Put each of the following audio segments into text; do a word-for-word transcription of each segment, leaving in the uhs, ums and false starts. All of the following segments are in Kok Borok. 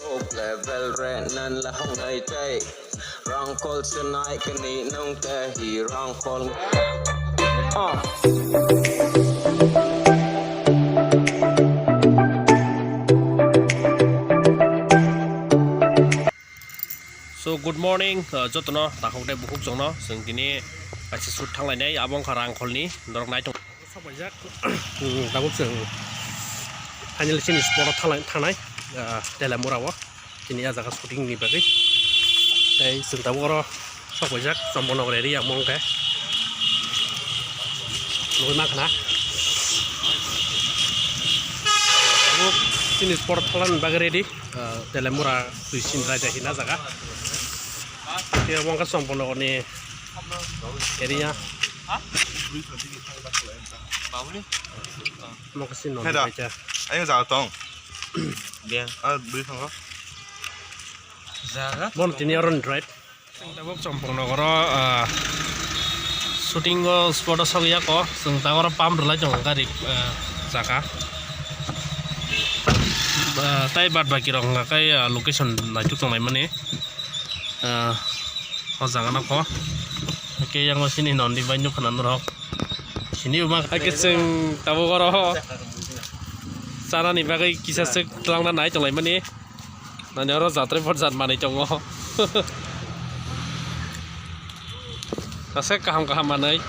Level re nan la hong ai tai. Rangkol senai kani nong te hi rangkol. Ah. So, good morning, uh, jotono takhuk tei bukhuk chwngno. Chwng tini kaisa shoot thanglainai, abo wngkha Rangkholni, norok nai tong. Sok paijak. Hmm, tabuk chwng finally chini spot o thanglai-, thangnai, ah, Telemura o. Chini ah jaga shooting ni bagwi. Tei chwng tabuk oro sok paijak, Chomponogor area omo wngkhe. Nugwi mankha na. Tabuk chini spot o thanglani bagwi ready. Ah, Telemura twi sin raida hina jaga. Tei omo wngkha Chomponogor ni area. Mokasino Heda. Bacha. Ayo jao tong. Dia. Ah, beri thango. Jaga. Bon tini aron drive. Tabuk Chompongnogoro, ah, shooting o spot o sogwi ya ko. Chwng ta oro pump rwlai tongo gari, ah, chaka. Ah, tai bad baki rok hwnka khe, ah, location naituk tonglaimani. Ah, o jaga no ko. Hake yang sini nondi bai nukha na norok. Sini uma hake chwng tabuk oro chanani bagwi kisa swk twlangna nai tonglaimani. Nani oro jatrai por jat manwi tongo. Aswk kaham kaham manwi.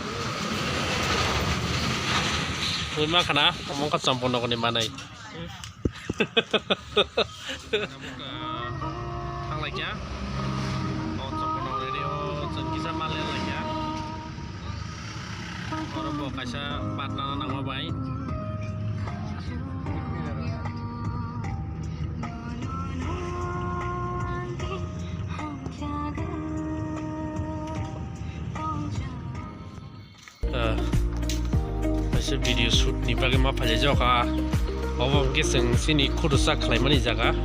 Ui ma khana omo wngkha Chomponogorni manwi. Thanglaikha. O Chomponogorni o chwng kisa mal lelaikha. Oro bo kaisa patna nangma bai. Ah, kaisa video shoot ni bagwi ma phaijak ah. Obo hwnkhe chwng chini khudusa khlaimani jaga.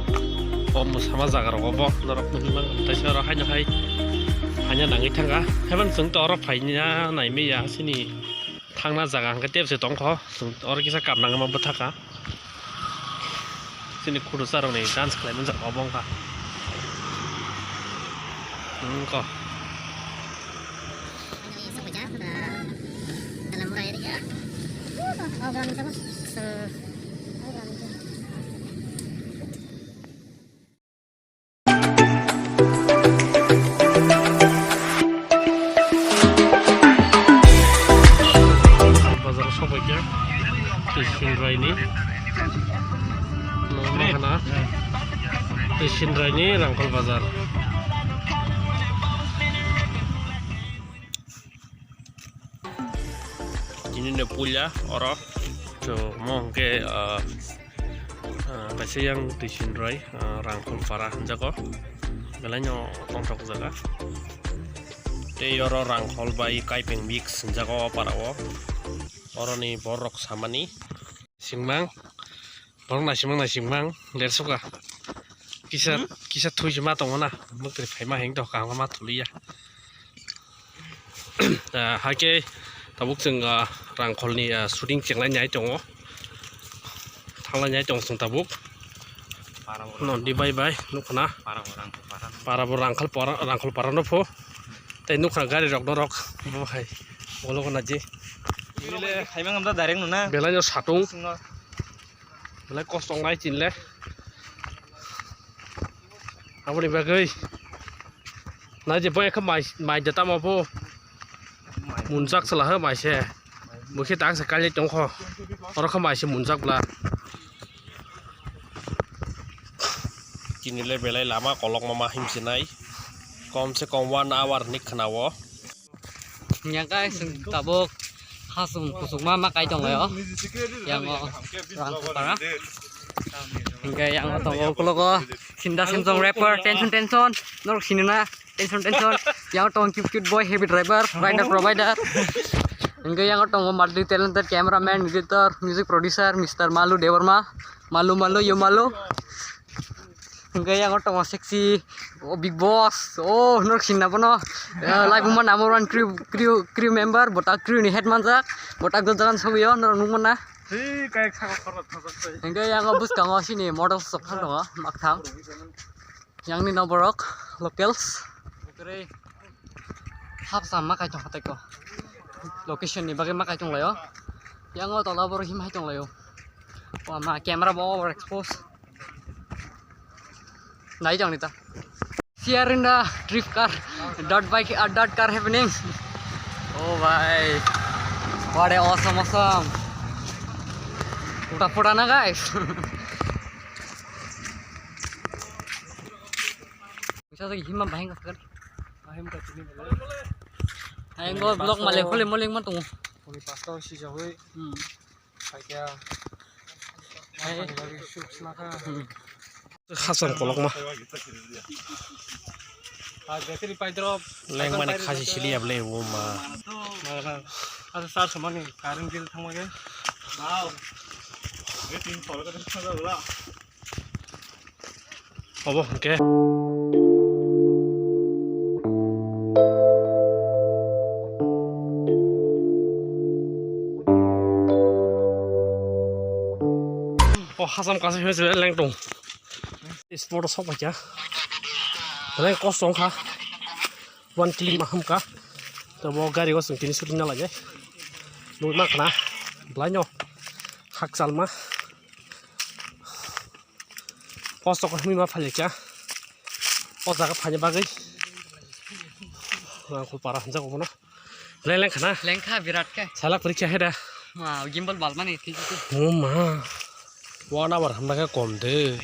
O mwsama jaga rok obo norok nugwi mankha, taisa oro haino hai haino nangwi thangkha. Haiban chwng to oro phaina naimaya chini thangna jaga hwnkhe tebse tongkho. Chwng oro kisa kapnangma bwthakha. Chini khudusa rokni dance khlaimani jaga obo wngkha. Wngkha. Bazar o sobaikha twi Sinraini. Nangma khana twi Sinraini Rangkhol bazar. Tini no puila oro chwng mo hwnkhe, ah, ah, kaisa yang twi Sinrai, ah, Rangkhol para hwnjago, belai no tongthok jaga. Tei oro Rangkhol bai Kaipeng mix hwnjago o para o. Oroni borok samani. Singmang, borok naisingmang naisingmang, lersukha. Kisa, hmm? Kisa thui se ma tongo na, mwkri phaima heng to kaham ma thuliya. Ah, hake tabuk chwng, ah, Rangkholni, ah, shooting chenglai nai tongo. Thanglai nai tongo chwng tabuk. Nondi bai bai nukho na. Para bo Rangkhol para no pho. Tei nukha gari rok norok bo hai bolo gana je. Khaimang amda direct nuna. Belai no satung. Singo. Belai kosto wngnai chinle. Aboni bagwi. Nai je bo ekha mai, mai de tamo bo. Munjak chwla ho mai se. Bo khe tak se kailai tongkho. Oro khe mai se munjak bla. Chini le belai lama kolokma ma himsinai. Kom se kom one hour ni khna o. Yang kai sung tabuk hasung kusukma ma kai tong laio. Yang o Rangkhol para. Hingke yang o tongo ukologo Sinda Samsung rapper, tension tension, norok sinina. Tension, tension. Yang tong cute, cute boy, heavy driver, rider, provider. Hingke yang tongo multi talented cameraman, editor, music producer, Mister Malu Debbarma. Malu, Malu, yo Malu. Hingke yang tongo sexy, oh, big boss. Oh, norok sinna bono. Eh, live mo number one crew, crew, crew member, botak crew ni head manjak. Botak do jagan sobiyo, norok nukmana. Hingke yango bwskango chini model sok thang tongo, makthang. Yangni no borok locals. Kwrwi hapsa ma kaichung hatai ko. Location ni bagwi ma kaichung laio. Yango tola borok him hai tong laio. Wama camera bo over expose. Nai jang nita. Here in the drift car, dirt bike, uh, dirt car happening. Oh bhai, what a awesome, awesome. Uta phoda na, guys. Bisa lagi himma bahing kan. Hai, ngo vlog male khole moling ma tongo. Puni pasta si jagoi. Hmm. Kaiya. Hai. Puni lagi shoot sna kha. Hmm. Khasam kolokma. Ah, battery pai drop. Lengmani khasi sili able o ma. Asa sar samani current bill thangma ge. Wow. Obo hwnkhe. O hasam kaisa hwnwi leng tong. Sport o sok paikha. Leng kosto wngkha. One kili maham ka. Tabo gari o chwng tini shooting na lainai. Nugui mankha na. Belai no. Hakchalma. Post ko hwnwi ma phailai kha. O jaga phaina bagwi. Ang khul para hamjak obono. Leng leng khana. Lengkha birat khe. Salak porikha heda. Ma gimbal balmani thik thik. O ma. One hour hamna khe kom de.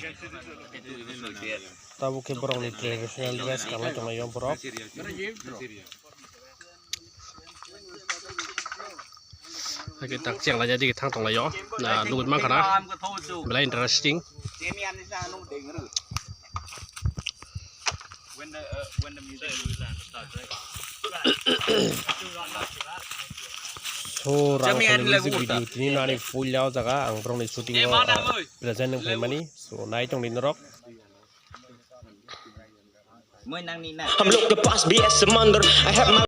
Tabuk khe borokni traditional dress kanlai tonglaio borok. Hake tak cheng lai jadi thang tong lai yo. Na, nugui mankha na. Belai interesting. So, rang music video tini nani full jao jaga ang borokni shooting o, ah, present wng phaimani. So, nai tong di norok. हम लोग के पास भी है समंदर। I have my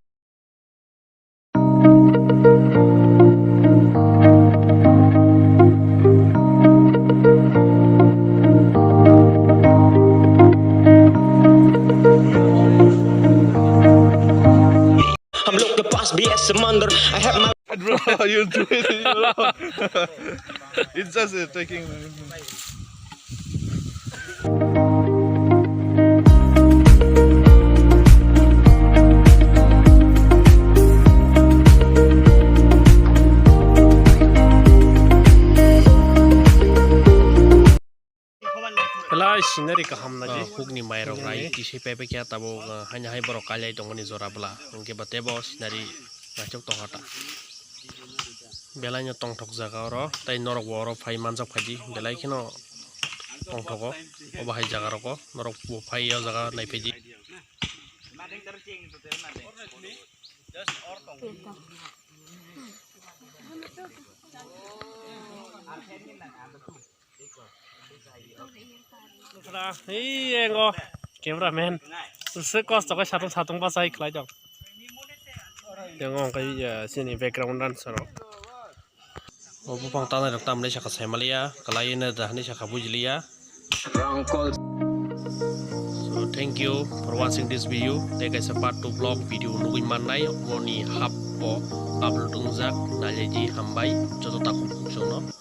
हम लोग के पास भी है समंदर। I have my Bro, you do it, bro. It's just uh, taking. Belai scenery kaham naidi. Ah, hukni mairok rai tisai paipai khe tabuk, ah, haino hai borok kailai tongmani jora bwla. Hwnkhe bo teibo scenery naithok tongkha ta. Belaino tongthok jaga oro, tei norokbo oro phai manjak phaidi. Belai kheno tongthogo obo hai jaga rogo. Norokbo phai o jaga naiphaidi. Hei, engo, cameraman. Se kosto khe satung satung bachai khlai tong. Engo, hwnkhe, eh, chini background dancer rok. O buphang tanai rok tamni saka saimaliya, kwlai no da hwnwi saka bujiliya. So, thank you for watching this video. Tei kaisa part two vlog video nugui mannai, moni hap bo upload wngjak, nailaidi hambai, joto takhuk chwngno.